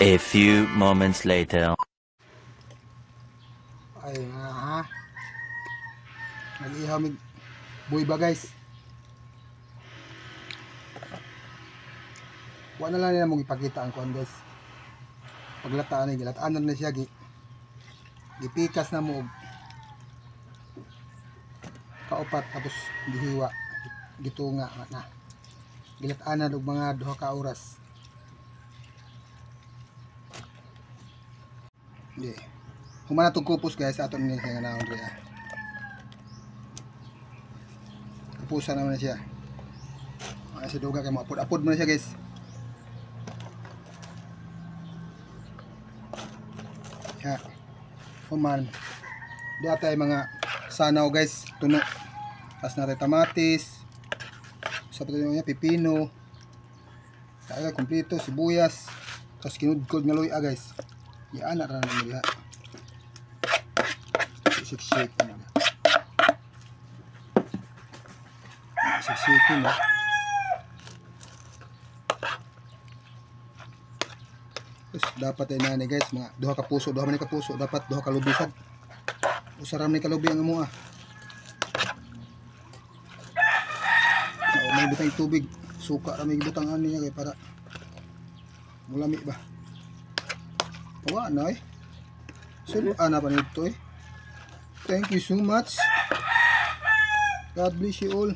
A few moments later. Ay nga ha. Nag-ihaw mig buy ba, guys. Wa na lang nila mong ipakita ang kuan, guys. Paglataan ni gilataan na siya gi. Gipikas na mo og kaupat, tapos gihiwa, gitunga na. Gilataan na og mga 2 ka oras. Hindi. Human na itong kupos, guys, ato ni siya nga naon riya. Kupusan naman na siya. Ay si duga kay mo apod-apod man na siya, guys. Ya. Human. Di atay mga sanaw, guys, tuno. Tapos natin kamatis. Sa patuloy niya pipino. Kaya kompleto sibuyas. Tapos kinudkod nga luya, guys. Iana ra na diha. Siksik na. Siksikin na. Tapos dapat ay nani, guys, mga 2 ka puso, 2 man ka puso, dapat 2 ka lubi sad. Usa ra man ka lubi ang amoa. May butang tubig, suka ra may butang ani niya kay para mulami ba. Wa na eh. So, ana pa nito eh. Thank you so much. God bless you all.